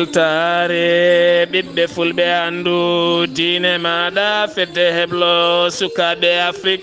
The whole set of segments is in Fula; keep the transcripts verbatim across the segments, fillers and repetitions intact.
Taare ɓiɓɓe fulɓe, anndu diine maaɗa, fedde heblo sukaaɓe Afrik.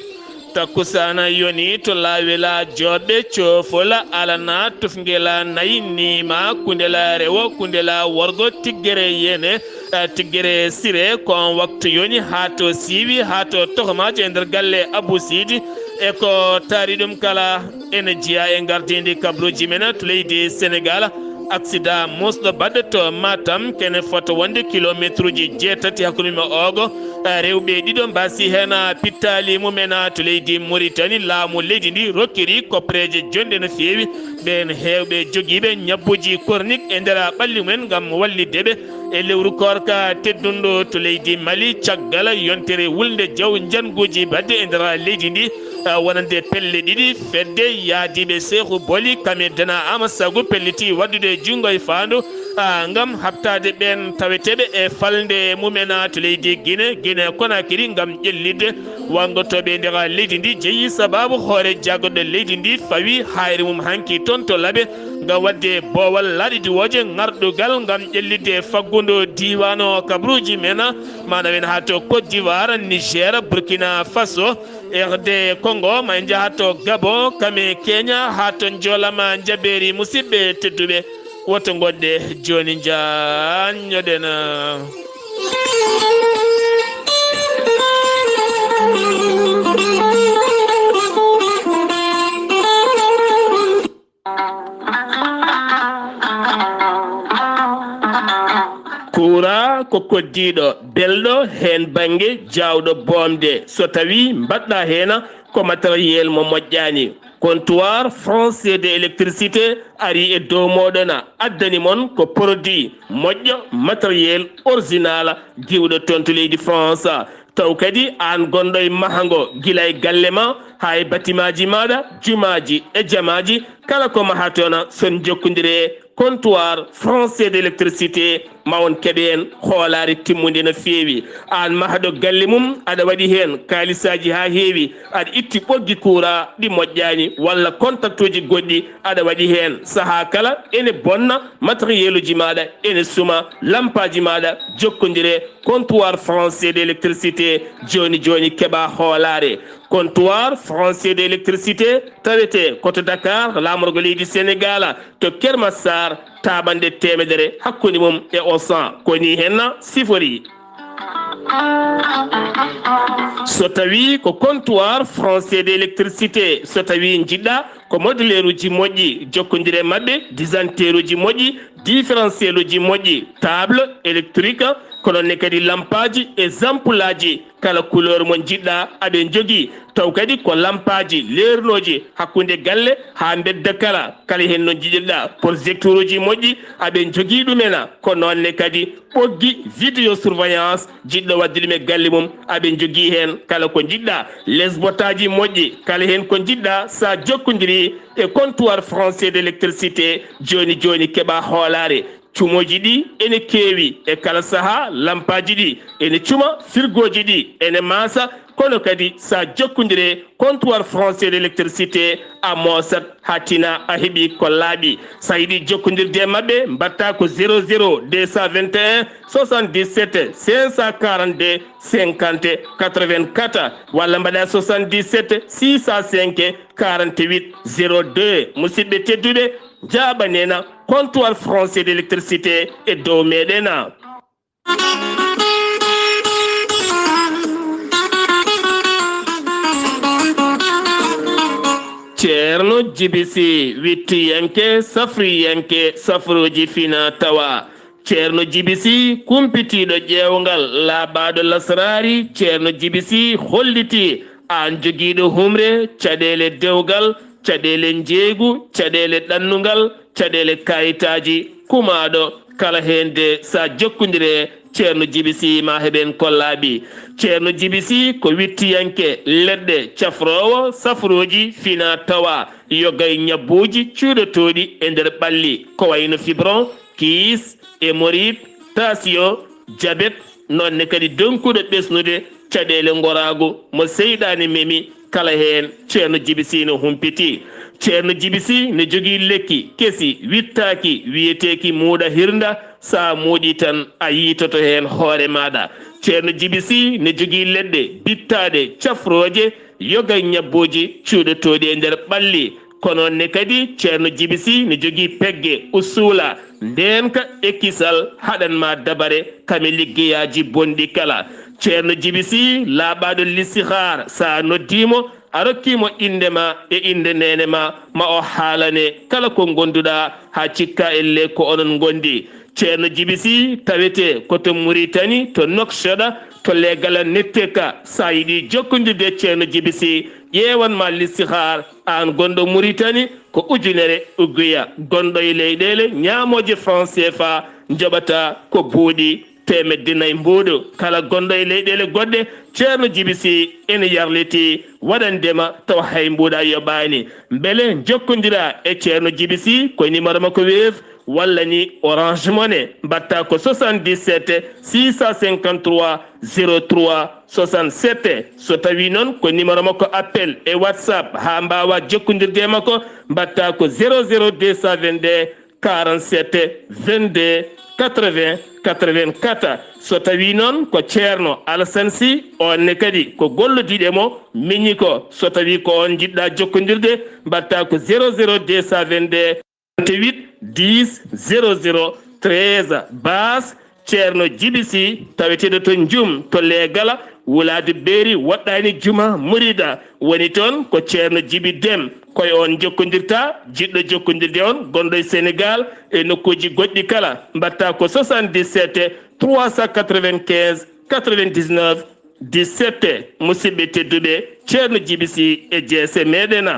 Takkusaana yoni to laawela jooɓe coofola alana tufngela nayi nima kundela rewo kundela worgo tiggere yene, eh, tiggere sire kon waktu yoni haa to siiwi haa to tohomaaji e nder galle Abou Sidi. E ko taari ɗum kala ene jeyaa e ngardiindi kabluuji men to leydi Senegal. Aksida musɗo baɗɗo to Matam, kene fota wonde kilometruji jeetati hakkunde mo ogo. Eh, rewɓe ɗiɗo mbasi heen, ah, pittaali mumen, ah, to leydi Mauritanie. Laamu leydi ndi rokkiri koppareeje jonɗe no feewi ɓeen heewɓe jogiiɓe ñabbuuji kornik e nder ɓalli mumen ngam wallitde ɓe e lewru koorka teddunɗo to leydi Mali, caggal yontere wulnde jaw njannguuji baɗde e nder leydi ndi, ah, wonande pelle ɗiɗi. Fedde yaadiiɓe Seeku Boli, Kame Dena Ama Sagu pelliti waɗdude junngo e faandu, ah, ngam haɓtaade ɓeen taweteeɓe e falnde mumen, ah, to leydi Gine, Gine Konakiri, ngam ƴellitde wanngotooɓe e nder leydi ndi. Jeyi sabaabu hoore jagorɗo leydi ndi fawi haayre mum hanki toon to Labe, ngam waɗde boowal laaɗe diwooje ŋarɗugal ngam ƴellitde faggudu diiwaan o kabluuji men, maanaam en haa to Côte d'Ivoire, Niger, Burkina Faso, R D Congo, ma en njaha to Gabon, Kame Kenya, haa to Njoolama Njabeeri. Musidɓe tedduɓe, woto ngonɗe jooni njaanñoɗen. Kuuraa ko koddiiɗo, belɗo, heen bannge jaawɗo boomde. So tawii mbaɗɗa heen ko matériel mo moƴƴaani, Comptoir Français de Électricité ari e dow mooɗon, addani mon ko produit moƴƴo, matériel original, diwɗo toon to leydi France. Taw kadi aan gonɗo e mahango, gila e galle ma haa e batimaaji maaɗa, jumaaji e jamaaji, kala ko mahaton, son jokkondire Comptoir Français d'Électricité, ma on keɓe heen hoolaare timmunde no feewi. Aan mahɗo galle mum, aɗa waɗi heen kaalisaaji haa heewi, aɗa itti ɓoggi kuuraa ɗi moƴƴaani walla kontaktuuji goɗɗi aɗa waɗi heen. Sahaa kala ene bonna, matériel uji maaɗa ene suma, lampaaji maaɗa, jokkondire Comptoir Français d'Électricité, jooni jooni keɓa hoolaare. Comptoir Français d'Électricité tawete ko to Dakar, laamorgo leydi Senegal, to Kermassar, taaɓanɗe teemedere hakkunde mum e Auchan. Ko ni henna sifori. So tawi ko Comptoir Français d'Électricité, so tawi njiɗɗa ko moduleeruji moƴƴi, jokkondire maɓɓe, disanteeruji moƴƴi, différentiel uji moƴƴi, table électrique, ko noon ne kadi lampaaji e zampulaaji, kala couleur mo njiɗɗa aɓe njogii. Taw kadi ko lampaaji leernooji hakkunde galle haa mbedda kala, kala heen no njiɗirɗa. Projecteur uji moƴƴi aɓe njogii ɗumen, ko noon ne kadi ɓoggi vidéo surveillance, jiɗɗo waɗde ɗum e galle mum, aɓe njogii heen kala ko njiɗɗa. Lesbotaaji moƴƴi, kala heen ko njiɗɗa, sa jokkondiri e Comptoir Français d'Électricité, jooni jooni keɓa hoolaare. Cumooji ɗi ene keewi, e kala sahaa lampaaji ɗi ene cuma, firgooji ɗi ene maasa, kono kadi sa jokkondire Comptoir Français d'Électricité, a moosat haa tina a heɓi ko laaɓi. Sa yiɗi jokkondirde e maɓɓe, mbaɗta ko zéro zéro deux cent vingt et un soixante-dix-sept cinq cent quarante-deux cinquante quatre-vingt-quatre walla mbaɗa soixante-dix-sept six cent cinq quarante-huit zéro deux. Musidɓe tedduɓe, njaaɓanena Comptoir Français d'Électricité e dow meɗen. Ceerno Jibi Si, wittiyanke, safriyanke, safruuji fina tawa. Ceerno Jibi Si, kumpitiiɗo ƴeewngal, laaɓaaɗo lasraari. Ceerno Jibi Si hollitii aan jogiiɗo humre, caɗeele dewgal, caɗeele njeeygu, caɗeele ɗannungal, caɗeele kayitaaji, kumaaɗo kala heen de, sa jokkondire Ceerno Jibi Si ma heɓen ko laaɓi. Ceerno Jibi Si ko wittiyanke leɗɗe, cafroowo safrooji fina tawa, yoga e ñabbuuji cuuɗotooɗi e nder ɓalli, ko wayno fibron, kiis, hémorroïde, tension, jabet, noon ne kadi donkuɗo ɓesnude caɗeele ngoraagu mo seyɗaani memi, kala heen Ceerno Jibi Si no humpiti. Ceerno Jibi Sih ne jogii lekki kesi wittaaki wiyeteeki muuɗa hirnda, so a muuɗii tan a yiitoto heen hoore maaɗa. Ceerno Jibi Sih ne jogii leɗɗe bittaaɗe cafrooje, yoga e ñabbooji cuuɗotooɗi e nder ɓalli. Kono ne kadi Ceerno Jibi Sih ne jogii pegge usuula, ndeenka e kisal haɗan ma dabare kame liggeyaaji bonɗi kala. Ceerno Jibi Sih laaɓaaɗo listihaar, so a noddii mo, a rokkii mo innde ma e innde neene ma, ma o haalane kala ko ngonduɗaa haa cikka ellee ko onon ngondi. Ceerno Jibi Sih tawetee ko to Muritani, to Noksoɗa, to Leegala Netteka. So a yiɗii jokkondirde e Ceerno Jibi Sih, ƴeewan ma listihaar, aan gonɗo Muritani, ko ujunere uguya, gonɗo e leyɗeele ñaamooje franc C F A, njoɓata ko buuɗi teemedde nayi mbuuɗu. Kala gonɗo e leyɗeele goɗɗe, Ceerno Jibi Sih ene yarlitii waɗande ma tawa hay mbuuɗa yoɓaani. Mbele njokkondiraa e Ceerno Jibi Sih ko numéro makko Wave walla ni Orange Money, mbaɗta ko soixante-dix-sept six cent cinquante-trois zéro trois soixante-sept. So tawii noon ko numéro makko appel e WhatsApp haa mbaawaa jokkondirde e makko, mbaɗta ko zéro zéro deux cent vingt-deux quarante-sept vingt-deux quatre-vingts quatre-vingt-quatre. So tawii noon ko Ceerno Alassane Sy, oon ne kadi ko gollodiiɗo e mo miñi ko, so tawii ko oon njiɗɗaa jokkondirde, mbaɗta ko zéro zéro deux cent vingt-deux trente-huit dix zéro zéro treize. Baas Ceerno Jibi Sih, taweteeɗo to Njum, to Leegala, wulaadu beeri, woɗɗaani juma murida, woni toon ko Ceerno Jibi Dem. Ko e oon njokkondirta, jiɗɗo jokkondirde on, gonɗo e Senegaal, e nokkuuji goɗɗi kala, mbaɗta ko soixante-dix-sept trois cent quatre-vingt-quinze quatre-vingt-dix-neuf dix-sept. Musidɓe tedduɓe, Ceerno Jibi Sih e jeese meɗen.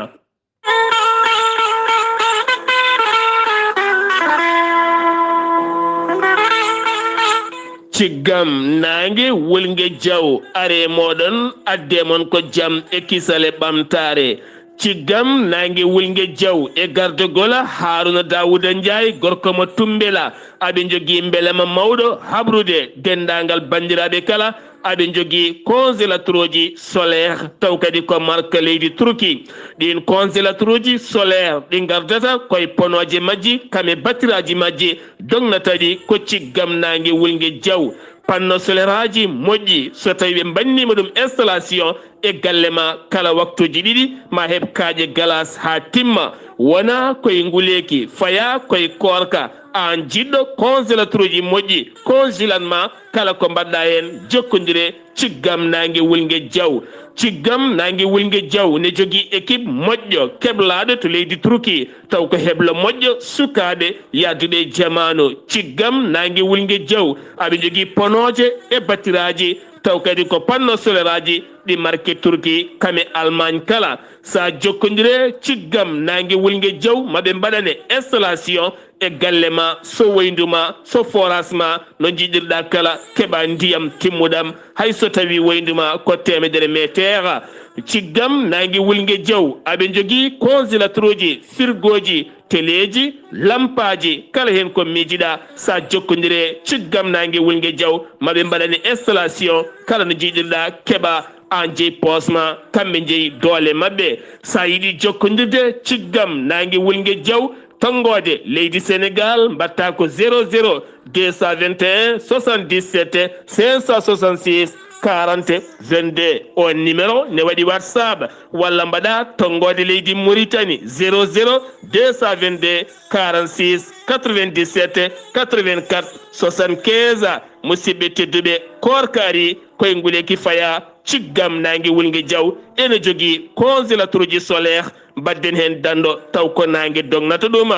Ciggam naange wulnge jaw, are mooɗon, adde mon ko jam e kisal e ɓamtaare. Ciggam naange wulnge jaw e gardogol Haaruna Daawuda Njaay, gorko mo Tumbela. Aɓe njogii mbelema mawɗo habrude denndaangal banndiraaɓe kala. Aɓe njogii congélateur uji solaire, taw kadi ko marque leydi Turki. Ɗiin congélateur uji solaire ɗi ngardata koye ponooje majji, kame battiraaji majji, dognata ɗi ko ciggam naange wulnge jaw. Panneau solaire aji moƴƴi, so tawii ɓe mbanniima ɗum installation e galle ma kala waktuuji ɗiɗi, ma heɓ kaaƴe galas haa timma. Wonaa koye nguleeki, fayaa koye koorka. Aan jiɗɗo congélateur uji moƴƴi, congelan ma kala ko mbaɗɗa heen, jokkondire Ciggam Naange Wulnge Jaw. Ciggam Naange Wulnge Jaw ne jogii équipe moƴƴo keblaaɗo to leydi Turki, taw ko heblo moƴƴo sukaaɓe yahduɓe e jamaanu. Ciggam Naange Wulnge Jaw, aɓe njogii ponooje e batiraaji, taw kadi ko panneau solaire aji ɗi marque Turki, kame Allemagne kala. Sa jokkondire Ciggam Naange Wulnge Jaw, maɓe mbaɗane installation e galle ma, so woyndu ma, so forage ma, no njiɗirɗa kala, keɓa ndiyam timmuɗam, hay so tawi woyndu ma ko temedere meter. Ciggam Naange Wulnge Jaw, aɓe njogii congélateur uji, frigo ji, teleeji, lampaaji, kala heen ko miijiɗa, sa jokkondire Ciggam Naange Wulnge Jaw, maɓe mbaɗane installation, kala no njiɗirɗa, keɓa, aan jeyi poos ma, kamɓe njeyi doole maɓɓe. Sa yiɗi jokkondirde Ciggam Naange Wulnge Jaw, tonngoode leydi Senegaal, mbaɗta ko zéro zéro deux cent vingt et un soixante-dix-sept cinq cent soixante-six quarante vingt-deux. On numéro ne waɗi WhatsApp, walla mbaɗa tonngoode leydi Mauritanie, zéro zéro deux cent vingt-deux quarante-six quatre-vingt-dix-sept quatre-vingt-quatre soixante-quinze. Musidɓe tedduɓe, koorka ari, koye nguleyki faya. Ciggam Naange Wulnge Jaw ene jogii congélateur uji solaire, mbaɗden heen danndo, taw ko naange dognata ɗum.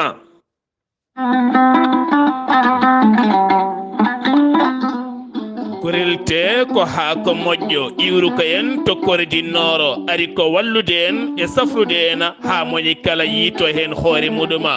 Gorel tee ko haako moƴƴo, iwruka en to Kore du Nord, ari ko wallude en e safrude en haa moñi kala yiito heen hoore muɗum.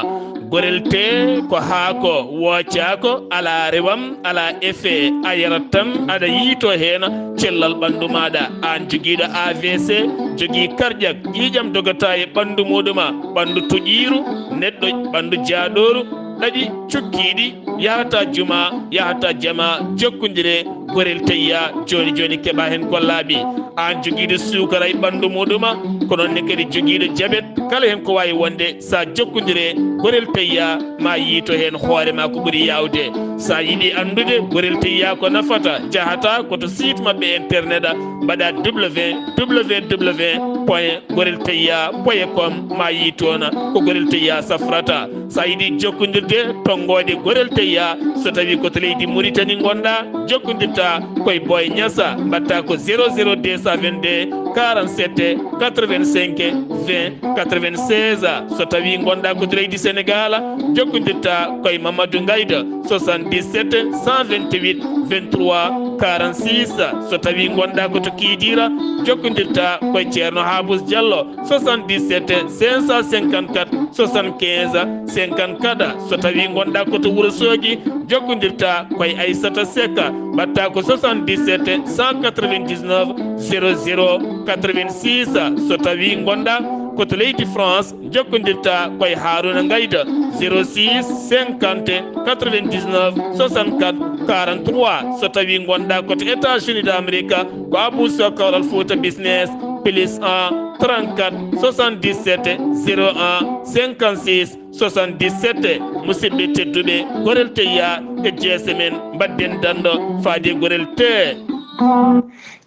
Gorel tee ko haako woocaako, alaa rewam, alaa effet, a yarat tan, aɗa yiito heen cellal ɓanndu maaɗa. Aan jogiiɗo A V C, jogii karƴak, ƴiiƴam dogata e ɓanndu muɗum, ɓanndu tuƴiiru, neɗɗo ɓanndu jaaɗooru, ɗaɗi cukkiiɗi, yahata juma, yahata jama, jokkondire Gorel Teyya, jooni jooni keɓa heen gollaaɓe. Aan jogiiɗo suukara e ɓanndu muɗuma, ko noon ne kadi jogiiɗo jabet, kala heen ko waawi wonde, so a jokkondire Gorel Teyya, ma yiito heen hoore ma ko ɓuri yaawde. So a yiɗi anndude Gorel Teyya ko nafata, njahata ko to site maɓɓe internet, mbaɗa www point gorel teyya point com, ma yii toon ko Gorel Teyya safrata. So a yiɗi jokkondirde, tonngoode Gorel Teyya, so tawii ko to leydi Muritani ngonɗa, jokkondirta ko e Boy Niassa, mbaɗta ko zéro zéro deux cent vingt-deux quarante-sept quatre-vingt-cinq vingt quatre-vingt-seize. So tawii ngonɗa ko to leydi Senegaal, jokkondirta ko e Mamadou Ngayda, soixante-dix-sept cent vingt-huit vingt-trois quarante-six. So tawii ngonɗa ko to Kidira, jokkondirta ko e Ceerno Habous Diallo, soixante-dix-sept cinq cent cinquante-quatre soixante-quinze cinquante-quatre. So tawii ngonɗa ko to Wuro Soogi, jokkondirta ko e Aissata Seck, mbaɗta ko soixante-dix-sept cent quatre-vingt-dix-neuf zéro zéro quatre-vingt-six. So tawii ngonɗa ko to leydi France, jokkondirta ko e Haruna Ngayda, zéro six cinquante quatre-vingt-dix-neuf soixante-quatre quarante-trois. So tawii ngonɗa ko to États-Unis d'Amérique, ko Abou Sow Kawral Fouta Business, plus un trente-quatre soixante-dix-sept zéro un cinquante-six soixante-dix-sept. Musidɓe tedduɓe, Gorel Teyya e jeese men, mbaɗden danndo faade Gorel Teyya.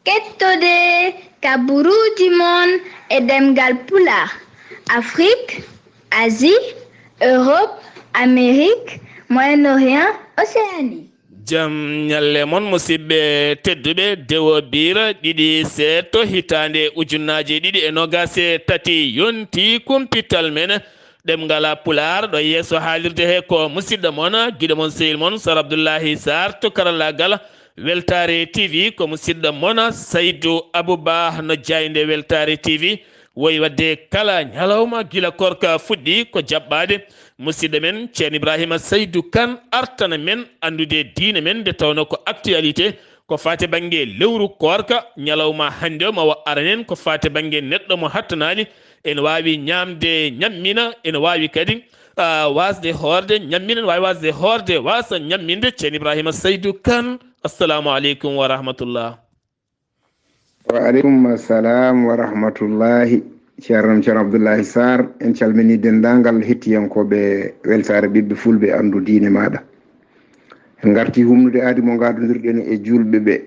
Kettode kaburuuji mon e ɗemngal Pulaar, Afrik, Asie, Europe, Amérique, Moyen-Orient, Océanie. Jam ñalle mon, musidɓe tedduɓe. Dewo Biira, ɗiɗi seeɗto, hitaande ujunnaaje ɗiɗi e noogaas e tati, yonti kumpital men ɗemngal Pulaar. Ɗo yeeso haalirde he ko musidɗo mon, giɗo mon, sehil mon, Sar Abdullahi Sarr to karallaagal. Weltaare T V ko musidɗo mon Saydu Abuba no jaaynde Weltaare T V. Woyi waɗde kala ñalawma gila koorka fuɗɗi ko jaɓɓaade musidɗo men Ceerno Ibrahima Saydu Kan, artana men anndude diine men, nde tawno ko actualité, ko faati bannge lewru koorka. Ñalawma hannde o ma o aranen ko faati bannge neɗɗo mo hattanaali, ene waawi ñaamde ñammina, ene waawi kadi, ah, waasde hoorde ñammina, ene waawi waasde hoorde waasa ñamminde. Ceerno Ibrahima Saydu Kan, assalamu aleykum wa rahmatullah. Wa aleykum assalam wa rahmatullahi. Ceerno Ceerno Abdullahi Sarr, en calmini denndaangal hettiyankooɓe Weltaare Ɓiɓɓe Fulɓe, Anndu Diine Maaɗa. En ngarti humnude aadi mo ngaadondirɗen e juulɓe ɓe.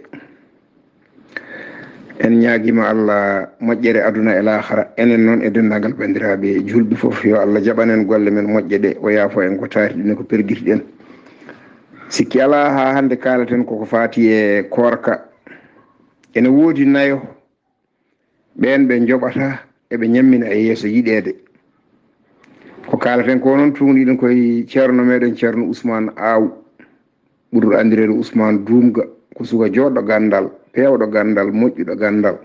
En ñaagiima Allah moƴƴere aduna e laakhara. Enen noon e denndaangal banndiraaɓe juulɓe fof, yo Allah jaɓan en golle men moƴƴe ɗe, o yaafo en ko taariɗen e ko pergitiɗen. Sikki alaa, haa hannde kaalaten koko faati e koorka. Ene woodi nayo, ɓeen ɓe njoɓata eɓe ñammina e yeeso yiɗeede. Ko kaalaten ko noon, tuugniiɗen ko e ceerno meeɗen, Ceerno Ousmane Aw, ɓurɗo anndireede Ousmane Duumga, ko suka jooɗɗo ganndal, peewɗo ganndal, moƴƴuɗo ganndal.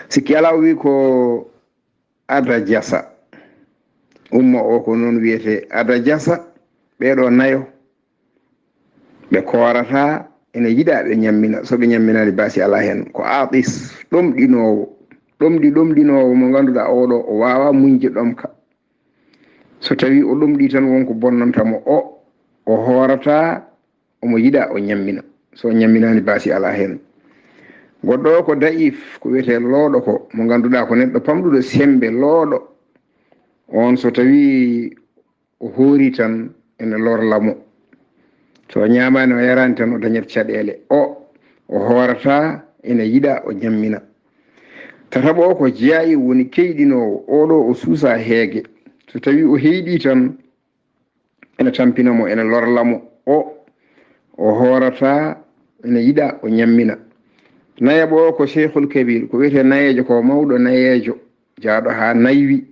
Sikki alaa, o wii ko Ada Jasa. Umma o ko noon wiyetee, Ada Jasa, ɓee ɗoo nayo, ɓe koorataa, ene yiɗaa ɓe ñammina. So ɓe ñamminaani, baasi alaa heen. Ko aatis, ɗomɗinoowo, ɗomɗi, ɗomɗinoowo mo ngannduɗaa, oo ɗoo, o waawaa muñde ɗomka. So tawii o ɗomɗii tan, won ko bonnanta mo. O, o hoorataa, omo yiɗaa o ñammina. So o ñamminaani, baasi alaa heen. Goɗɗo o ko da'if, ko wiyetee looɗo ko, mo ngannduɗaa ko neɗɗo pamɗuɗo semmbe, looɗo. Oon, so tawii o hoori tan, ene lorla mo. So o ñaamaani, o yaraani tan, o dañat caɗeele. O, o hoorataa, ene yiɗaa o ñammina. Tataɓo o ko jiyaa'i, woni keyɗinoowo. Oo ɗoo, o suusaa heege. So tawii o heyɗii tan, ene tampina mo, ene lorla mo. O, o hoorataa, ene yiɗaa o ñammina. Nayaɓo o ko Cheikhul Kabir, ko wiyetee nayeejo, ko mawɗo nayeejo, jaaɗo haa naywi.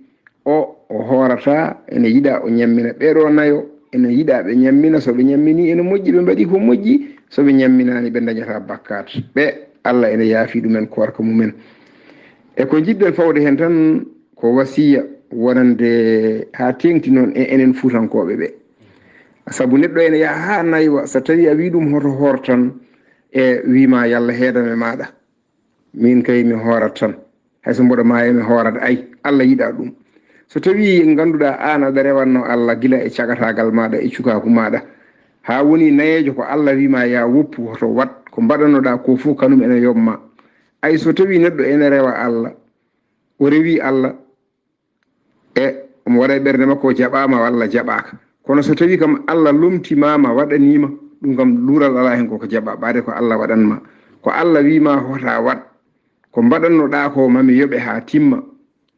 O, o hoorataa, ene yiɗaa o ñammina. Ɓee ɗoo nayo, ene yiɗaa ɓe ñammina. So ɓe ñamminii, ene moƴƴi, ɓe mbaɗii ko moƴƴi. So ɓe ñamminaani, ɓe ndañataa bakkaat. Ɓe, Allah ene yaafii ɗumen koorka mumen. E ko njiɗɗen fawde heen tan, ko wasiya wonande haa teeŋti noon e enen Fuutankooɓe ɓe. Sabu neɗɗo ene yaha haa naywa, so tawii a wii ɗum hoto hoor tan, e wii ma, "Yalla heedam e maaɗa. Miin kay mi hoorat tan. Hay so mboɗo maaya mi hoorat." Ay, Allah yiɗaa ɗum. So tawii ngannduɗaa aan aɗa rewanno Allah gila e cagataagal maaɗa e cukaaku maaɗa, Haa woni nayeejo ko Allah wii ma yaa woppu, hoto waɗ. Ko mbaɗanoɗaa ko fof kanum ene yoɓ ma. Ay so tawii neɗɗo ene rewa Allah, o rewii Allah, e omo waɗa e ɓernde makko o jaɓaama walla jaɓaaka. Kono so tawii kam Allah lomtimaama, waɗaniima, ɗum kam luural alaa heen, koko jaɓaa, ɓaade ko Allah waɗan ma. Ko Allah wii ma hotaa waɗ. Ko mbaɗannoɗaa ko mami yoɓe haa timma.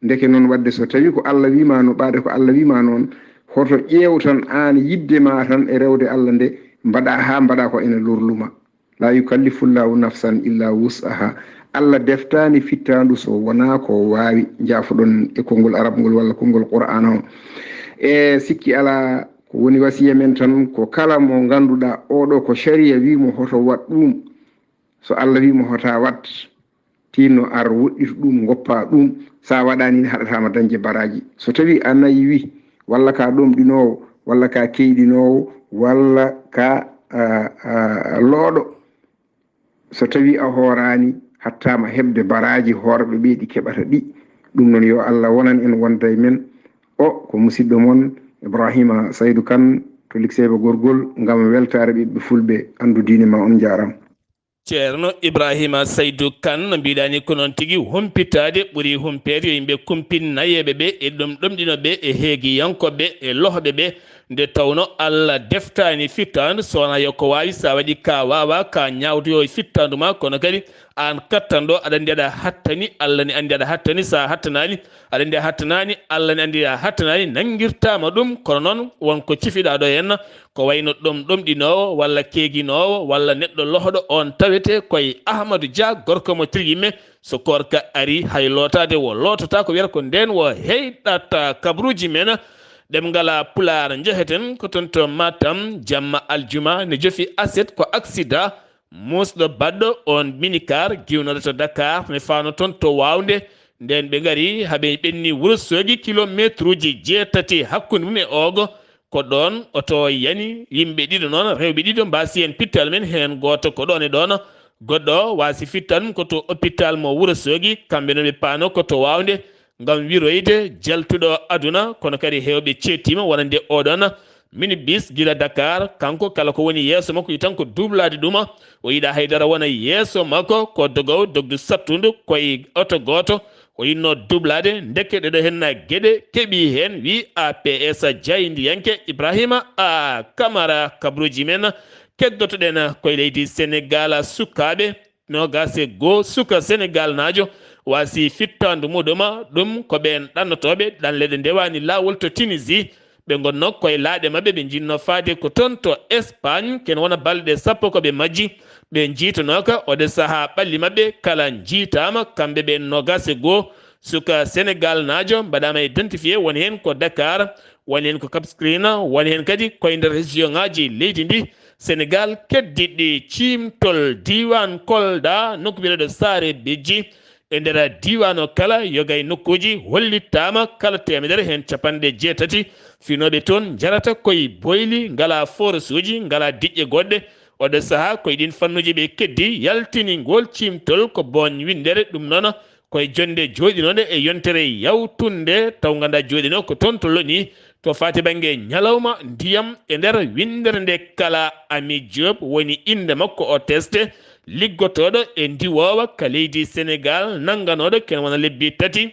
Ndeke noon waɗde so tawii ko Allah wii ma no ɓaade ko Allah wii ma noon, hoto ƴeew tan aan yiɗde ma tan e rewde Allah nde mbaɗa haa mbaɗa ko ene lorluma. La yukallifullahu nafsan illa wus'aha. Allah deftaani fittaandu so wonaa ko waawi. Njaafoɗon e konngol arab ngol walla konngol Qur'aana o. E sikki alaa, ko woni wasiya men tan ko kala mo ngannduɗaa oɗo ko shariya wii mo hoto waɗ ɗum, so Allah wii mo hotaa waɗ, tinno ar woɗɗitu ɗum, ngoppa ɗum. Sa waɗaani ne haɗataama dañde baraaji. So tawii a nayi wii, walla ka ɗomɗinoowo, walla ka keyɗinoowo, walla ka, a, a, looɗo, so tawii a hooraani, haɗtaama heɓde baraaji hoorɓe ɓe ɗi keɓata ɗi. Ɗum noon yo Allah wonan en wonda e men. O ko musidɗo mon Ibrahima Saydu Kan to Likseyba Gorgol ngam weltaare ɓiɓɓe fulɓe. Anndu diine ma, on njaaraama. Ceerno Ibrahima Saydu Kan, no mbiɗaa ni, ko noon tigi, humpitaade ɓuri humpeede, yo yimɓe kumpin nayeeɓe ɓe e ɗom ɗomɗinooɓe e heegiyankooɓe e lohɓe ɓe, nde tawno Allah deftaani fittaandu, so wonaa yo ko waawi, so a waɗi ka waawaa, ka ñaawtoyo e fittaandu ma, kono kadi aan kattanɗo, aɗa anndi aɗa hattani, Allah ne anndi aɗa hattani, so a hattanaani, aɗa anndi a hattanaani, Allah ne anndi a hattanaani, nanngirtaama ɗum, kono noon won ko cifiɗaa ɗo henna, ko wayno ɗom ɗomɗinoowo walla keeginoowo walla neɗɗo lohɗo, oon tawetee koye Ahmadu Dia, gorko mo Tirgimme. So koorka arii, hay lootaade wo lootata, ko wiyata ko ndeen wo heyɗata kabaruuji men. Ɗemngal Pulaar njeheten ko toon to Matam, jamma aljuma, ne jofi aset ko aksida. Muusɗo baɗɗo oon minicar giwnooɗo to Dakar ne faano toon to Waawnde. Ndeen ɓe ngari, haa ɓe ɓenni Wuro Soogi, kilomeetruuji jeetati hakkunde mum e Oogo. Ko ɗoon oto o yani, yimɓe ɗiɗo noon, rewɓe ɗiɗo mbaasi heen pittal mum, heen gooto ko ɗoon e ɗoon. Goɗɗo o waasi fittan mum ko to hôpital mo Wuro Soogi, kamɓe noon ɓe paano ko to Waawnde. Ngam wiroyde jaltuɗo aduna, kono kadi heewɓe ceettiima wonande oɗon minibus gila Dakar, kanko kala ko woni yeeso makko yi tan ko dublaade ɗum, o yiɗa haydara wona yeeso makko, ko dogowo dogdu sattundu koye oto gooto, o yinno dublaade, ndeke ɗeɗo henna geɗe keɓi heen, wi A P S jayndiyanke Ibrahima A Kamara. Kabaruuji men keddotoɗen koye leydi Senegal, sukaaɓe noogaas e goo suka Senegal naajo waasi fittaandu muɗum, ɗum ko ɓeen ɗannotooɓe ɗanle ɗe ndewaani laawol to Tunisie. Ɓe ngonnoo koye laaɗe maɓɓe, ɓe njinnoo faade ko toon to Espagne, ken wona balɗe sappo ko ɓe majji. Ɓe njiytanooka, oɗo sahaa ɓalli maɓɓe kala njiytaama, kamɓe ɓeen noogaas e goo suka Senegal naajo mbaɗaama identifié, woni heen ko Dakar, woni heen ko Cap Skirring, woni heen kadi koye nder région ŋaaji leydi ndi. Senegal keddiɗɗi ciimtol diiwaan Kolda, nokku biyeteeɗo Saare Bijji. E nder diiwaan o kala, yoga e nokkuuji hollittaama, kala teemedere heen capanɗe jeetati finooɓe toon njarata koye boyli, ngalaa forosuuji, ngalaa diƴƴe goɗɗe. Oɗo sahaa koye ɗiin fannuuji ɓe keddi yaltini ngool ciimtol ko booñ winndere, ɗum noon koye jonnde jooɗinooɗe e yontere yawtunde, taw nganndaa jooɗinoo ko toon to Loni, to faati bannge ñalawma ndiyam e nder winndere nde kala. Ami Diop woni innde makko, o teste liggotooɗo e ndiwoowa ka leydi Senegal, nannganooɗo ken wona lebbi tati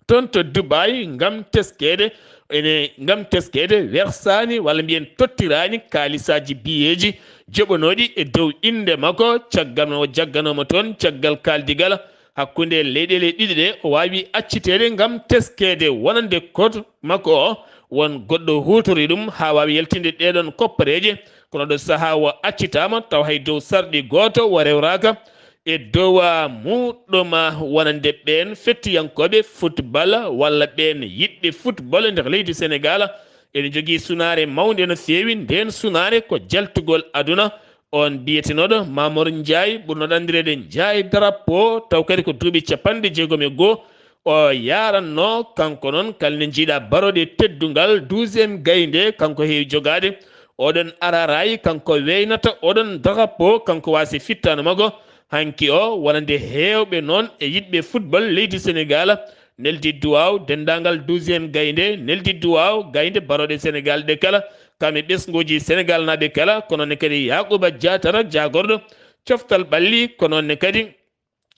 toon to Dubai ngam teskeede, ene ngam teskeede wersaani walla mbiyen tottiraani kaalisaaji biyeeji joɓanooɗi e dow innde makko, caggal mo jagganooma toon, caggal kaaldigal hakkunde leyɗeele ɗiɗi ɗe, o waawi acciteede ngam teskeede wonande kot makko o, won goɗɗo huutori ɗum haa waawi yaltinde ɗeeɗoon koppareeje. Kono ɗo sahaa o accitaama, taw hay dow sarɗi gooto o rewraaka. E dow muɗɗum wonande ɓeen fettiyankooɓe football walla ɓeen yiɗɓe football nder leydi Senegal, ene jogii sunaare mawnde no feewi. Ndeen sunaare ko jaltugol aduna. Oon biyetenooɗo Mamour Ndiaye, ɓurnooɗo anndireede Ndiaye Drapeau, taw kadi ko duuɓi capanɗe jeegom e goo o yaarannoo. Kanko noon, kala nde njiiɗaa barooɗe teddungal, douzième gaynde, kanko heewi jogaade. Oɗon ararayi, kanko weynata oɗon drapeau, kanko waasi fittaandu makko. Hanki o, wonande heewɓe noon e yiɗɓe football leydi Senegal, neldi duwaaw denndaangal douzième gaynde, neldi duwaaw gaynde barooɗe Senegal ɗe kala. kam e ɓesnguuji Senegal naaɓe kala, ko noon ne kadi Yaakuba Jaatara, jaagorɗo coftal ɓalli, ko noon ne kadi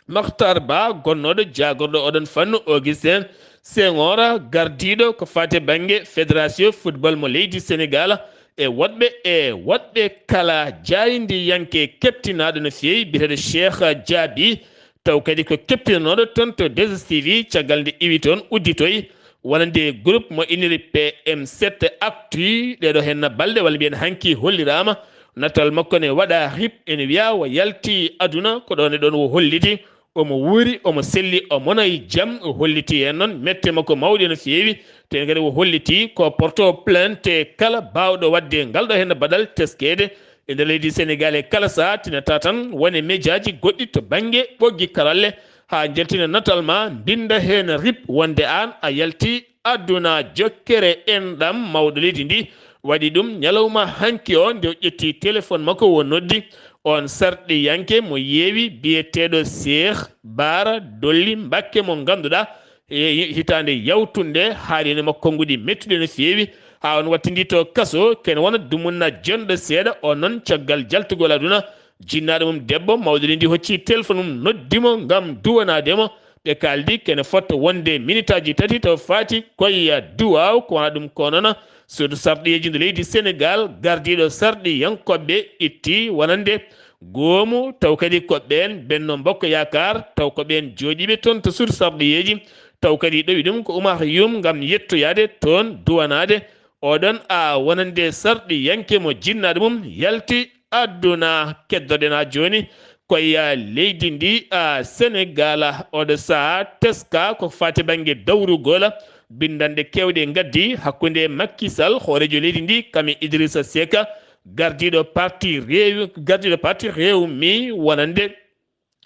Makhtar Ba, gonnooɗo jaagorɗo oɗon fannu, Augustin Senghor, gardiiɗo ko faati bannge Fédération Football mo leydi Senegal, e woɗɓe, e woɗɓe kala. Jaayndiyanke keɓtinaaɗo no feewi, biyeteeɗo Cheikh Diaby, taw kadi ko keɓtinanooɗo toon to deux S T V, caggal nde iwi toon, udditoyi wonande groupe mo inniri P M sept Actu. Ɗeɗo henna balɗe, walla mbiyen hanki, holliraama natal makko ne waɗa R I P, ene wiya o yalti aduna, ko ɗoon e ɗoon o holliti omo wuuri, omo selli, omo nayi jam. O holliti heen noon mette makko mawɗe no feewi, te kadi o holliti ko porto plainte kala baawɗo waɗde ngal ɗo heen baɗal teskeede e nder leydi Senegal e kala sahaa, tinata tan wone mejaaji goɗɗi to bannge ɓoggi karalle, haa njaltina natal ma, mbinnda heen R I P wonde aan a yalti aduna. Jokkere enɗam mawɗo leydi ndi waɗi ɗum ñalawma hanki o, nde o ƴetti téléphone makko, o noddi oon sarɗiyanke mo yeewi, biyeteeɗo Cheikh Bara Dolly Mbacké, mo ngannduɗaa e hitaande yawtunde haalino makko konnguɗi mettuɗi no feewi, haa on wattindi to kaso, kene wona dumunna jonɗo seeɗa. O noon, caggal jaltugol aduna, jinnaaɗo mum debbo mawɗo leydi ndi hocci téléphone mum, noddi mo ngam duwanaade mo. Ɓe kaaldi kene fota wonde minitaaji tati taw faati koye duwaaw, ko wona ɗum ko noon suudu sarɗiyeeji ndu leydi Senegal, gardiiɗo sarɗiyankooɓe itti wonande goomu, taw kadi ko ɓeen Benno Bokk Yaakaar, taw ko ɓeen jooɗiiɓe toon to suudu sarɗiyeeji, taw kadi ɗowi ɗum ko Oumar Youm ngam yettoyaade toon, duwanaade oɗon a wonande sarɗiyanke mo jinnaaɗo mum yalti aduna. Keddoɗen haa jooni koye leydi ndi, a, Senegal. Oɗo sahaa teska ko faati bannge dawrugol, binndanɗe keewɗe ngaddi hakkunde Macky Sall, hooreejo leydi ndi, kam e Idrissa Seck, gardiiɗo parti Rewi, gardiiɗo parti Rewmi, wonande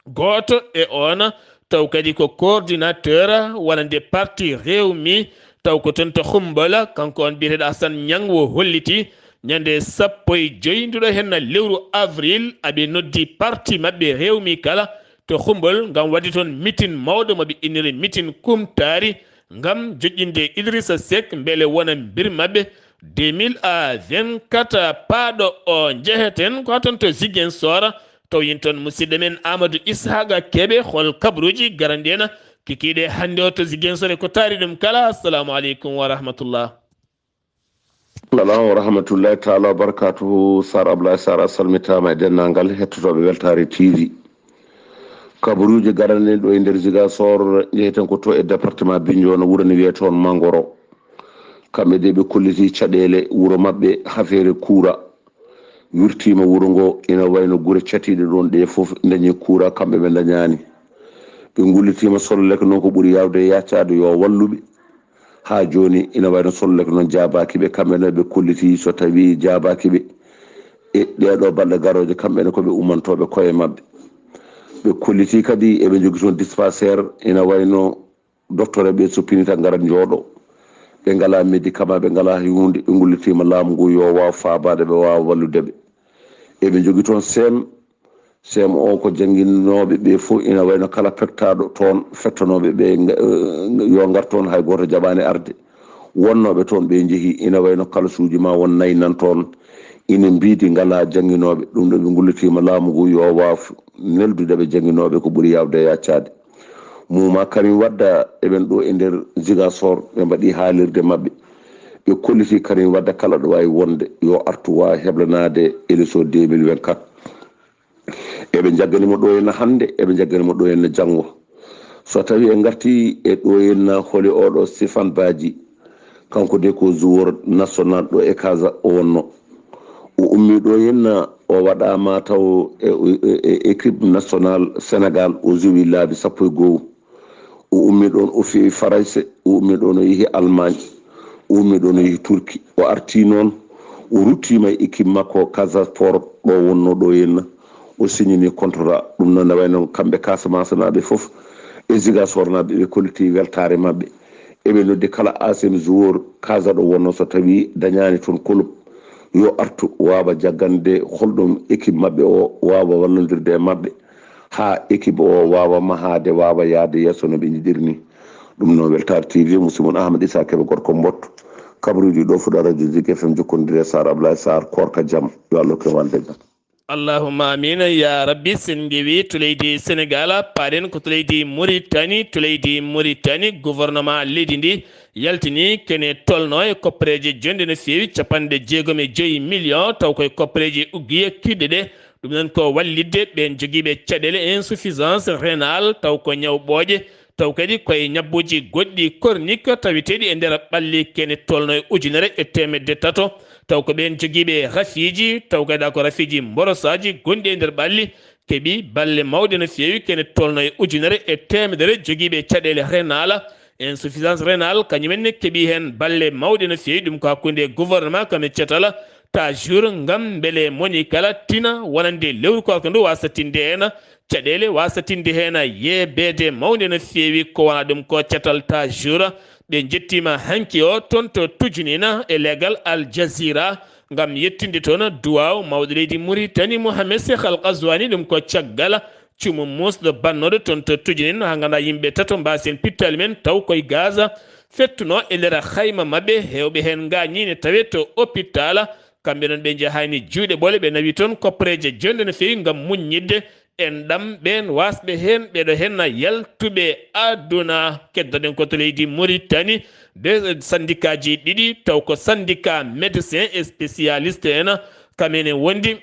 gooto e oon, taw kadi ko coordinateur wonande parti Rewmi, taw ko toon to Xumbol, kanko on biyeteeɗo Assane Niang o holliti ñande sappo e joy nduɗo henna lewru avril, aɓe noddi parti maɓɓe Rewmi kala to Xumbol ngam waɗde toon mitin mawɗo mo ɓe inniri mitin kumtaari, ngam joƴƴinde Idrissa Seck, mbele wona mbir maɓɓe deux mille vingt-quatre paaɗo o. Njeheten ko toon to Ziguinchor, taw yin toon musidɗo men Amadou Ishaqa Kebe, hol kabaruuji garani en kikiiɗe hannde o to Ziguinchor e ko taari ɗum kala. Assalamu aleykum wa rahmatullah. Salam wa rahmatullahi taala wa barakatuhu. Sar Ablaye Sar, a salmitaama e denndaangal hettotooɓe Weltaare T V. Kabaruuji garani en ɗo e nder Ziguinchor, njeheten ko to e département Bignona, wuro ne wiyee toon Mangoro. Kamɓe de ɓe kolliti caɗeele wuro maɓɓe, hafeere kuura. Wirtiima wuro ngo, ina wayno gure catiiɗe ɗoon ɗe fof ndañi kuura, kamɓe ɓe ndañaani. Ɓe ngullitiima solleke noon ko ɓuri yaawde e yaccaade, yo walluɓe. Haa jooni ina wayno solleke noon jaabaaki ɓe, kamɓe ne ɓe kolliti so tawii jaabaaki ɓe. E ɗeeɗoo balɗe garooje, kamɓe ne ko ɓe ummantooɓe koye maɓɓe. Ɓe kolliti kadi eɓe njogii toon dispensaire, ina wayno docteur ɓe so pinii tan ngara njooɗo. Ɓe ngalaa médicament, ɓe ngalaa hay huunde, ɓe ngullitiima laamu ngu yo waaw faabaade ɓe, waawa wallude ɓe. Eɓe njogii toon seem, seem o ko jannginooɓe ɓe fof, ina wayno kala pektaaɗo toon, fettanooɓe ɓe nga-, eh, yo ngar toon, hay gooto jaɓaani arde. Wonnooɓe toon ɓe njehi, ina wayno kalasuuji ma won nayi nan toon, ina mbiidi ngalaa jannginooɓe, ɗum ɗo ɓe ngullitiima laamu ngu yo waaw neldude ɓe jannginooɓe ko ɓuri yaawde e yaccaade. Muuma Karim Wadda, eɓen ɗo e nder Ziguinchor, ɓe mbaɗi haalirde maɓɓe. Ɓe kolliti Karim Wadda kala ɗo waawi wonde, yo artu waawa heblanaade élection deux mille vingt-quatre. Eɓe njaggani mo ɗo henna hannde, eɓe njaggani mo ɗo henna janngo. So tawii en ngartii e ɗo henna holi oɗo Stéphane Badji, kanko de ko joueur national ɗo e Casa o wonno. O ummi ɗo henna, o waɗaama taw e, e, e équipe nationale Sénégal, o jowi laabi sappo e go'o. O ummi ɗoon, o feewi Farayse, o ummi ɗoon, o yehi Allemagne, o ummi ɗoon, o yehi Turki. O artii noon, o ruttiima e équipe makko Casa Sport ɗo wonno ɗo henna. O signini contrat. Ɗum noon ne wayno kamɓe Casamance naaɓe fof e Ziguinchor naaɓe, ɓe kolliti weltaare maɓɓe. Eɓe noddi kala ancien joueur Casa ɗo wonno, so tawii dañaani toon club, yo artu waawa jaggande holɗum équipe maɓɓe o waawa wallondirde e maɓɓe, haa équipe o waawa mahaade, waawa yahde yeeso no ɓe njiɗiri ni. Ɗum noon, Weltaare T V, musidɗo mon Ahmad Issa Kebe, gorko Mbotto, Kabaruuji ɗo fuɗa radio Zik F M jokkondire Sarr Ablaye Sarr, koorka jam, yo Allah ko wonde jam. Allahumma amin ya rabbi. Sen ngewi to leydi Senegal, paɗen ko to leydi Mauritanie. To leydi Mauritanie, gouvernement leydi ndi yaltini kene tolno e koppereje jonde no feewi capanɗe jeegom e joyi million, taw koye koppereje uggiye kiɗɗe ɗe. Ɗum noon ko wallitde ɓeen jogiiɓe caɗeele insuffisance rénale, taw ko ñaw ɓooƴe, taw kadi koye ñabbuuji goɗɗi chronique taweteeɗi e nder ɓalli kene tolno e ujunere e teemedde tato, taw ko ɓeen jogiiɓe rafiiji, taw kadi ko rafiiji mborosaaji gonɗi e nder ɓalli, keɓi balle mawɗe no feewi kene tolno e ujunere e teemedere jogiiɓe caɗeele rénale, insuffisance rénale, kañumen ne keɓi heen balle mawɗe no feewi. Ɗum ko hakkunde gouvernement kam e catal ta jour ngam mbele moni kala tina wonande lewru koorka ndu wasa tinde heen caɗeele, wasa tinde heen yeebeede mawnde no feewi. Ko wona ɗum ko catal ta jour. Ɓe njettiima hanki o toon to Tujunina e leegal Al Jazeera ngam yettinde toon duwaaw mawɗo leydi Mauritanie Mohamed Cheikh Al Ghazouani. Ɗum ko caggal cumu muusɗo bannooɗo toon to Tujunina, haa ngannduɗaa yimɓe tato mbaasi heen pittaali men taw koye Gaza fettuno e nder hayma maɓɓe, heewɓe heen ngaañi ne tawee to hôpital. Kamɓe noon ɓe njahaani juuɗe ɓole, ɓe nawi toon koppereeje jonde no feewi ngam muññitde en ɗam ɓeen waasɓe heen, ɓeɗo heen yaltuɓe aduna. Keddoɗen ko to leydi Mauritanie, be sandikaaji ɗiɗi, taw ko syndicat médecin spécialiste en, kamene wondi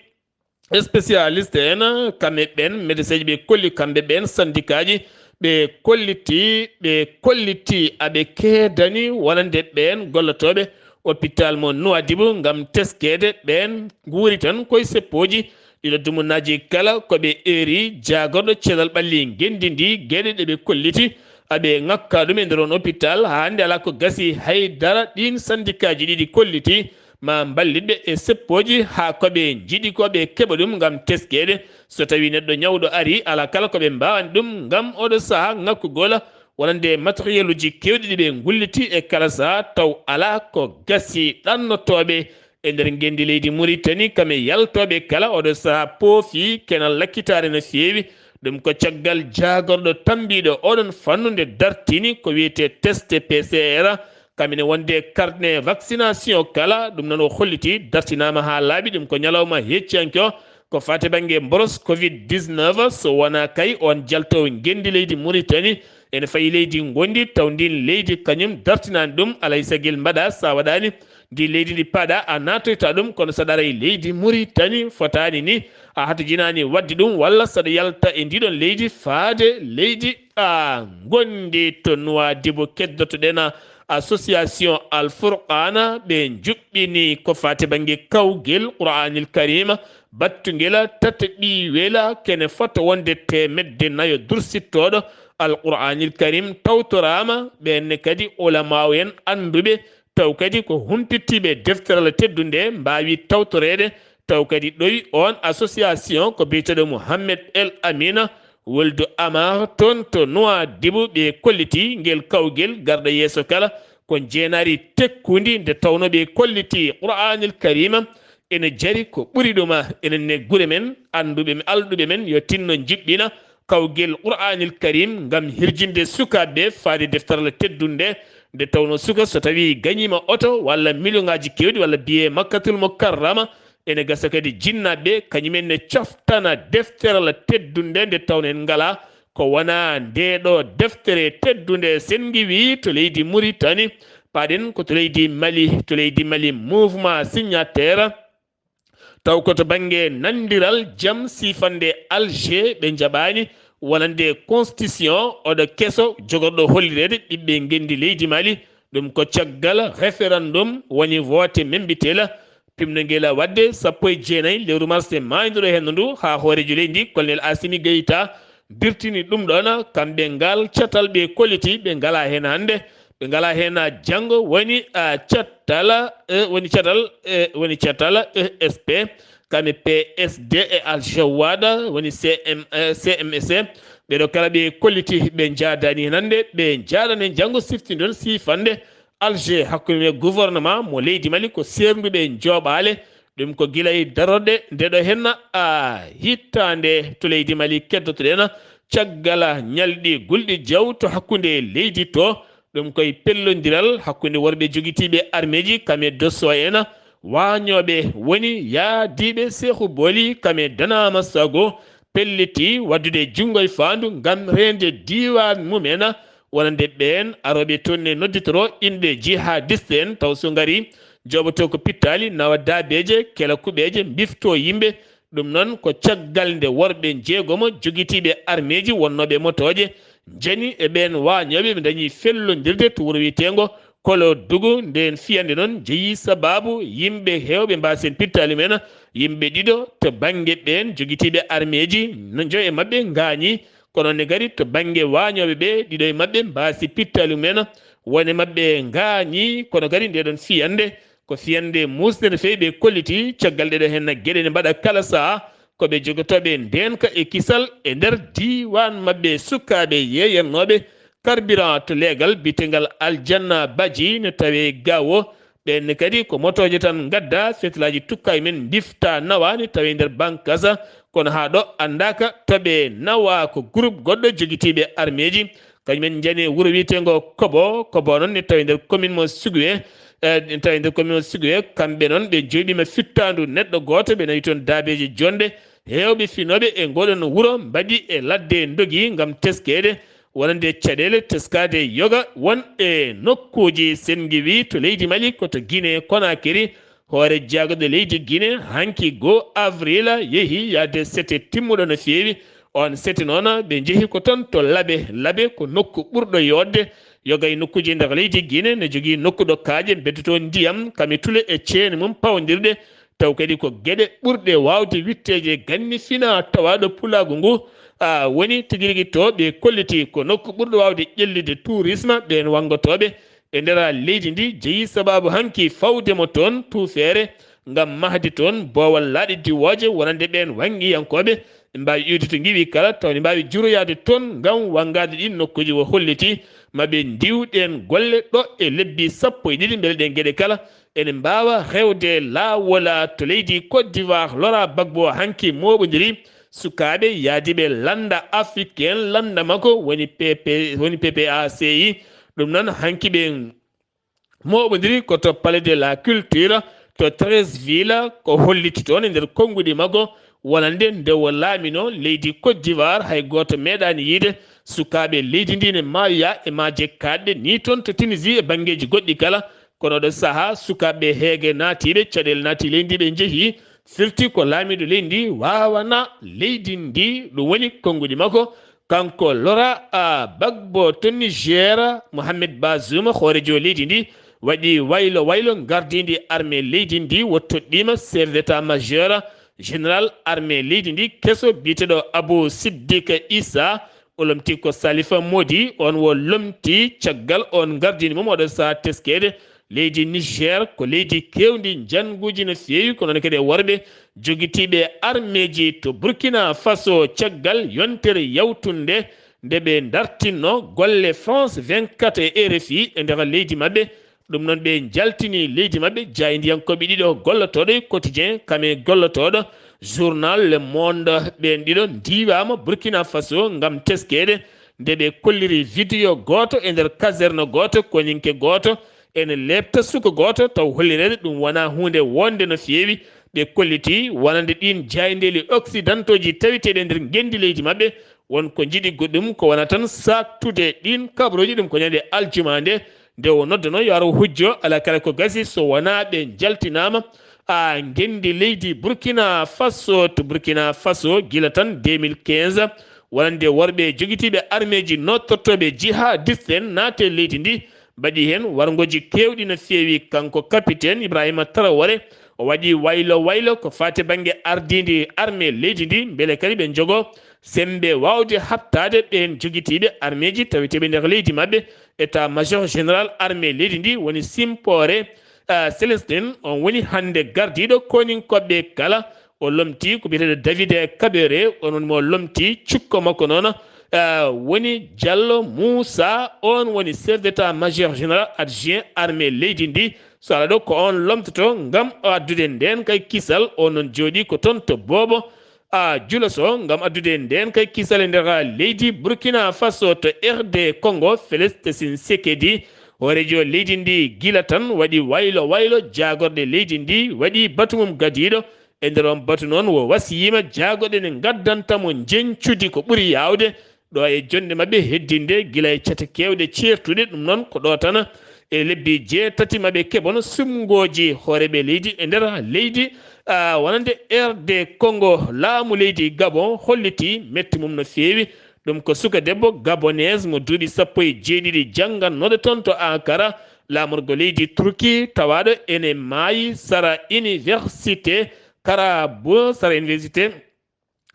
spécialiste en, kamɓe ɓeen médecin ji ɓe kolli, kamɓe ɓeen sandikaaji ɓe kolliti, ɓe kolliti aɓe keedani wonande ɓeen gollotooɓe hôpital mo Nouadhibou ngam teskeede ɓeen nguuri tan koye seppooji ɗiɗo dumunnaaji kala. Ko ɓe eeri jaagorɗo cellal ɓalli ngenndi ndi geɗe ɗe ɓe kolliti aɓe ŋakka ɗum e nder on hôpital. Haa hannde alaa ko gasi hay dara. Ɗiin sandikaaji ɗiɗi kolliti ma mballitɓe e seppooji haa ko ɓe njiɗi ko ɓe keɓa ɗum ngam teskeede. So tawii neɗɗo ñawɗo arii, alaa kala ko ɓe mbaawani ɗum ngam oɗo sahaa ŋakkugol wonande matériel uji keewɗi ɗi ɓe ngulliti e kala sahaa, taw alaa ko gasi. Ɗannotooɓe e nder ngenndi leydi Mauritanie kam e yaltooɓe kala oɗo sahaa poofi kenal lakkitaare no feewi. Ɗum ko caggal jaagorɗo tammbiiɗo oɗon fannu nde dartini ko wiyetee test P C R. Kam ene wonde carnet vaccination kala, ɗum noon o holliti dartinaama haa laaɓi. Ɗum ko ñalawma hecciyanke o ko faati bannge mboros covid dix-neuf. So wonaa kay on jaltoowo ngenndi leydi Mauritanie ene fayi leydi ngondi, taw ndin leydi kañum dartinaani ɗum. Alay sagil mbaɗa, sa waɗaani ndi leydi ndi paɗa a naatoyta ɗum, kono saɗa aray leydi Mauritanie fotaani ni a hatojinaani waɗde ɗum, walla saɗa yalta e ndiɗon leydi faade leydi a ngondi. To Nouadhibou keddotoɗen association Al Furqana, ɓe njuɓɓini ko faati bannge kawgel Qur'anil Karima battungel tataɓiwel, kene fota wonde teemedde nayo dursittooɗo Al Qur'anil Karim tawtoraama. Ɓeen ne kadi ulamaawo en annduɓe, taw kadi ko humpitiiɓe deftere Allah teddunde, mbaawi tawtoreede. Taw kadi ɗowi on association ko biyeteeɗo Mouhamed El Amina Wuldu Amar toon to Nouadhibou, ɓe kolliti ngel kawgel garɗo yeeso kala ko njeenaari tekkundi, nde tawno ɓe kolliti Qur'anil Karima ene jari ko ɓuri ɗuma. Enen ne gure men, annduɓe, alɗuɓe men yo tinno njiɓɓina kawgel Qur'anil Karim ngam hirjinde sukaaɓe faade deftere Allah teddunde, nde tawno suka so tawi gañiima oto walla miliyonaaji keewɗi walla biye Makkatul Mukarrama, ene gasa kadi jinnaaɓe kañumen ne coftana deftere Allah teddunde, nde tawno en ngalaa ko wonaa nde ɗo deftere teddunde. Sen ngiwi to leydi Mauritanie, paɗen ko to leydi Mali. To leydi Mali, mouvement signataire, taw ko to bannge nanndiral jam siifande Alger, ɓe njaɓaani wonande constitution oɗo keso jogorɗo hollireede ɓiɓɓe ngenndi leydi Mali. Ɗum ko caggal référendum, woni woote membitel, pimno ngel waɗde sappo e jeenayi lewru mars e maayduɗo henndo ndu, haa hooreejo leydi ndi, Colonel Assimi Goïta, dirtini ɗum ɗoon. Kamɓe ngal catal ɓe kolliti, ɓe ngalaa heen hannde, ɓe ngalaa heen janngo. Woni, ah, catal, eh, woni catal, eh, woni catal E S P, kamɓe P S D e Al Jawada, woni C M, eh, C M S. Ɓeɗo kala ɓe kolliti, ɓe njaadani heen hannde, ɓe njaadani janngo siftinɗon siifande Alger hakkunde gouvernement mo leydi Mali ko seernduɓe jooɓaale. Ɗum ko gila e darorɗe nde ɗo henna a hittaande to leydi Mali keddotoɗen caggal ñalɗi gulɗi jaw to hakkunde leydi to Ɗum koye pellondiral hakkunde worɓe jogitiiɓe armeeji kam e Dosso en, waañooɓe woni yaadiiɓe Seexu Booli kam e Danaama Sago, pelliti waɗdude junngo e faandu ngam reende diiwaan mum en, wonande ɓeen arooɓe toon ne nodditoro inɗe jihadiste en, taw so ngari jooɓotoo ko pittaali, nawa daabeeje, kela kuɓeeje, mbiftoo yimɓe. Ɗum noon ko caggal nde worɓe njeegomo jogitiiɓe armeeji wonnooɓe motooje njani e ɓeen waañooɓe ɓe ndañi fellondirde to wuro wiyeteengo Kolo Dugu. Ndeen fiyannde noon jeyi sabaabu yimɓe heewɓe mbaasi en pittaali mum en, yimɓe ɗiɗo to bannge ɓeen jogitiiɓe armeeji, no njo e maɓɓe ngaañi. Kono ne kadi to bannge waañooɓe ɓe, ɗiɗo e maɓɓe mbaasi pittaali mum en, won e maɓɓe ngaañi. Kono kadi ndee ɗoon fiyannde ko fiyannde muusnde no feewi. Ɓe kolliti caggal ɗeɗo heen geɗe ne mbaɗa kala sahaa. Ko ɓe jogotooɓe ndeenka e kisal e nder diiwaan maɓɓe, sukaaɓe yeeyannooɓe carburant to leegal biyetengal Aljanna Baji ne tawee Gaawo. Ɓeen ne kadi ko motooje tan ngadda, fetelaaji tukka e mum en mbifta nawa ne tawee nder Bankasa. Kono haa ɗo anndaaka to ɓe nawa, ko groupe goɗɗo jogitiiɓe armeeji. Kañum en njani wuro wiyeteengo Kobo. Kobo noon ne tawi nder commune mo Sigue, eh, ne tawi nder commune mo Sigue. Kamɓe noon ɓe njooɗiima fittaandu neɗɗo gooto, ɓe nawi toon daabeeje jonɗe. Heewɓe finooɓe e ngooɗoon wuro mbaɗi e ladde ndogi ngam teskeede, wonande caɗeele teskaade yoga won e nokkuuji. Sen ngiwii to leydi Mali, ko to Guinée Conakry, hoore jaggude leydi Guinée hanki goo avril yehi yahde sete timmuɗo no feewi. Oon sete noon ɓe njehi ko toon to Labe. Labe ko nokku ɓurɗo yooɗde yoga e nokkuuji nder leydi Guinée, ne jogii nokku ɗo kaaƴe mbeddotoo ndiyam, kam e tule e ceene mum pawndirɗe. Taw kadi ko geɗe ɓurɗe waawde witteede ganni fina tawaaɗo pulaagu ngu, a, woni tigi rigi to ɓe kolliti ko nokku ɓurɗo waawde ƴellitde tourisme. Ɓeen wanngotooɓe e nder leydi ndi jeyi sabaabu hanki fawde mo toon tuufeere ngam mahde toon boowal laaɗe diwooje wonande ɓeen wanngiyankooɓe. Ɓe mbaawi iwde to ngiwi kala, taw ne mbaawi juroyaade toon ngam wanngaade ɗiin nokkuuji. O holliti ma ɓe ndiw ɗeen golle ɗo e lebbi sappo e ɗiɗi, mbele ɗeen geɗe kala ene mbaawa rewde laawol. To leydi Côte d'Ivoire, Laurent Gbagbo hanki mooɓondiri sukaaɓe yaadiiɓe lannda africain, lannda makko woni P P, woni P P A C I. Ɗum noon, hanki ɓe mooɓondiri ko to Palais de la Culture, to Treichville, ko holliti toon e nder konnguɗi makko wonande nde o laaminoo leydi Côte d'Ivoire, hay gooto meeɗaani yiyde sukaaɓe leydi ndi ne maayoya e maaje kaaɗɗe nii toon to Tunisie e banngeeji goɗɗi kala. Kono ɗo sahaa, sukaaɓe heege naatiiɓe, caɗeele naati leydi ndi, ɓe njehii, firti ko laamiiɗo leydi ndi waawana leydi ndi, ɗum woni konnguɗi makko. Kanko Laurent Gbagbo to Niger, Mohamed Bazoum, hooreejo leydi ndi, waɗi waylo waylo ngardiindi armée leydi ndi, o toɗɗiima chef d'état-major général armée leydi ndi, keso biyeteeɗo Abou Siddiq Issa. O lomti ko Salifa Modi, oon o lomti caggal oon ngardiindi mum oɗo sahaa teskeede. Leydi Niger ko leydi keewndi njannguuji no feewi, ko noon kadi e worɓe jogitiiɓe armeeji. To Burkina Faso, caggal yontere yawtunde nde ɓe ndartinno golle France vingt-quatre e R F I e nder leydi maɓɓe, ɗum noon ɓe njaltini leydi maɓɓe, jaayndiyankooɓe ɗiɗo gollotooɗo e Quotidien kam e gollotooɗo journal Le Monde. Ɓeen ɗiɗo ndiiwaama Burkina Faso ngam teskeede nde ɓe kolliri vidéo gooto e nder caserne gooto, koñinke gooto ene leepta suka gooto, taw hollireede ɗum wonaa huunde wonde no feewi. Ɓe kolliti wonande ɗiin jaayndeeli occidentaux ji taweteeɗi e nder ngenndi leydi maɓɓe, won ko njiɗi goɗɗum ko wona tan saaktude ɗiin kabarooji. Ɗum ko ñande aljuma nde, nde o noddanoo yo ar o hujjo, alaa kala ko gasi so wonaa ɓe njaltinaama a ngenndi leydi Burkina Faso. To Burkina Faso, gila tan deux mille quinze, wonande worɓe jogitiiɓe armeeji nootortooɓe jihadiste en naate leydi ndi, mbaɗi heen warngooji keewɗi no feewi. Kanko capitaine Ibrahima Traoré, o waɗi waylo waylo ko faati bannge ardiindi armée leydi ndi, mbele kadi ɓe njogoo semmbe waawde haɓtaade ɓeen jogitiiɓe armeeji taweteeɓe nder leydi maɓɓe. État-major général armée leydi ndi woni simpoore, ah, Célestin, on woni hannde gardiiɗo kooninkooɓe kala. O lomti ko biyeteeɗo David Kabere, on woni mo lomti. Cukko makko noon, ah, woni Diallo Moussa, on woni chef d'état-major général adjoint armée leydi ndi. So alaa ɗo, ko on lomtoto ngam addude ndeen kay kisal. On noon jooɗii ko toon to Boobo, a Juloso ngam addude ndeen kay kisal e nder leydi Burkina Faso to R D Congo, Félix Tshisekedi, hooreejo leydi ndi gila tan waɗi waylo waylo, jaagorɗe leydi ndi waɗi batu mum gadiiɗo. E nder on batu noon, o wasiyima jaagorɗe ɗe ngaddanta mo njeñcudi ko ɓuri yaawde ɗo e jonnde maɓɓe heddinde gila e cate keewɗe ceertuɗe. Ɗum noon ko ɗo tan e lebbi jeetati maɓɓe keɓon sumngooji hooreeɓe leydi e nder leydi, a, wonande R D Congo. Laamu leydi Gabon holliti metti mum no feewi. Ɗum ko suka debbo gabonaise mo duuɓi sappo e jeeɗiɗi janngannooɗo toon to Ankara, laamorgo leydi Turki, tawaaɗo ene maayi sara université Karabo, sara université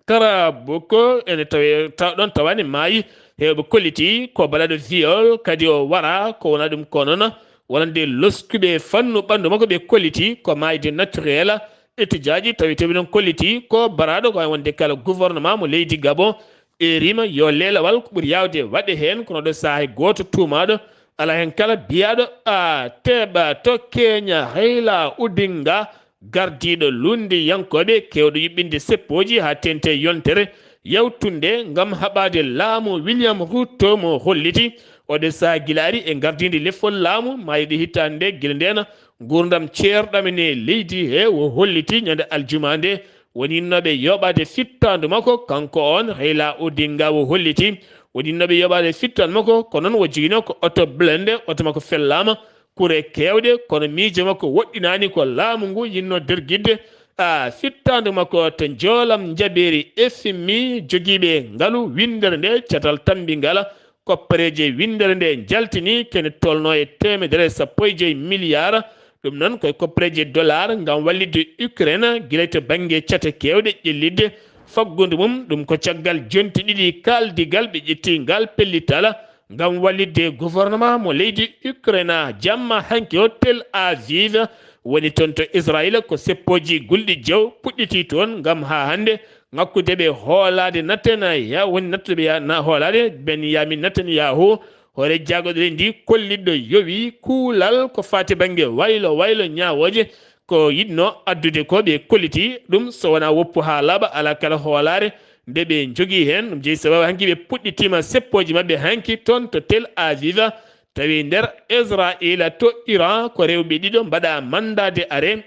Karabo ko ene tawe, taw ɗoon tawaani maayi. Heewɓe kolliti ko baɗaaɗo viol, kadi o wara ko wona ɗum ko noon wonande loskuɓe fannu ɓanndu makko, ɓe kolliti ko maayde naturel. Étudiant ji tawi tawi noon kolliti ko baraaɗo ko wonde kala gouvernement mo leydi Gabon ɓe rima yo leelawal ko ɓuri yaawde waɗde heen, kono ɗo sahaa hay gooto tuumaaɗo alaa heen kala biyaaɗo a teɓa to Kenya. Hayla Udinga, gardiiɗo lunndiyankooɓe keewɗo yuɓɓinde seppooji haa teeŋti e yontere yawtunde ngam haɓaade laamu William Ruto mo holliti oɗo sahaa gila ari e ngardiindi lefol laamu, maayiiɗo hitaande nde gila ndeen nguurndam ceerɗam ene leydi he, o holliti ñande aljuma nde woninnooɓe yoɓaade fittaandu makko. Kanko on Raila Odinga o holliti woninnooɓe yoɓaade fittaandu makko, ko noon o joginoo ko oto blende, oto makko fellaama kure keewɗe, kono miijo makko woɗɗinaani ko laamu ngu yinnoo dergidde, a, fittaandu makko to njoolam njabeeri F M I, jogiiɓe ngalu winndere nde catal tammbingal koppareeje winndere nde njaltini kene tolnoo e teemedere e sappo e joy miliyaar. Ɗum noon ko e koppareeje dollar ngam wallitde Ukraine gila to bannge cate keewɗe ƴellitde faggudu mum. Ɗum ko caggal jonte ɗiɗi kaaldigal ɓe ƴetti ngal pellital ngam wallitde gouvernement mo leydi Ukraine. Jamma hanki o Tel Aviv woni toon to Israayiila, ko seppooji gulɗi jeew puɗɗitii toon ngam haa hannde ŋakkude ɓe hoolaade Netanyahu, woni nattude ɓe ya-, na-, hoolaade Benyamin Netanyahu, hoore jaagorɗe ndi kollitɗo yowi kuulal ko faati bannge waylo waylo ñaawooje ko yiɗno addude ko ɓe kolliti ɗum, so wonaa woppu haa laaɓa, alaa kala hoolaare nde ɓe njogii heen. Ɗum jeyi sababu hanki ɓe puɗɗitiima seppooji maɓɓe hanki toon to Tel Aviv, tawi nder Israayiila to Iran ko rewɓe ɗiɗo mbaɗa mandat d'arrêt.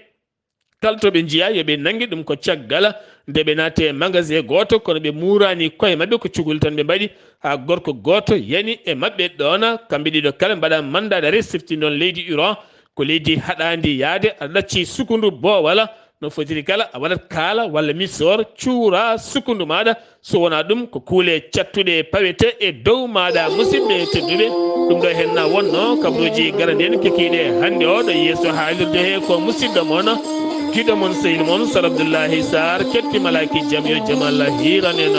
Kala to ɓe njiyaa yo ɓe nannge ɗum ko caggal nde ɓe naati e magasin gooto, kono ɓe muuraani koye maɓɓe, ko cugol tan ɓe mbaɗi, haa gorko gooto yani e maɓɓe ɗoon. Kamɓe ɗiɗo kala mbaɗa mandat d'arrêt, sifti noon leydi Iran ko leydi haɗaandi yahde, aɗa ɗacci sukundu boowal no fotiri kala, a waɗat kaala walla misoor, cuura sukundu maaɗa. So wonaa ɗum, ko kuule cattuɗe pawete e dow maaɗa, musidɓe tedduɓe. Ɗum ɗo heen na wonno kabaruuji garani en kikiiɗe hannde o ɗo yeeso haalirde he ko musidɗo mon, giɗo mon, sehil mon, Sar Abdullahi Sarr, ketti malaaki jam, yo jam Allah hiiran en.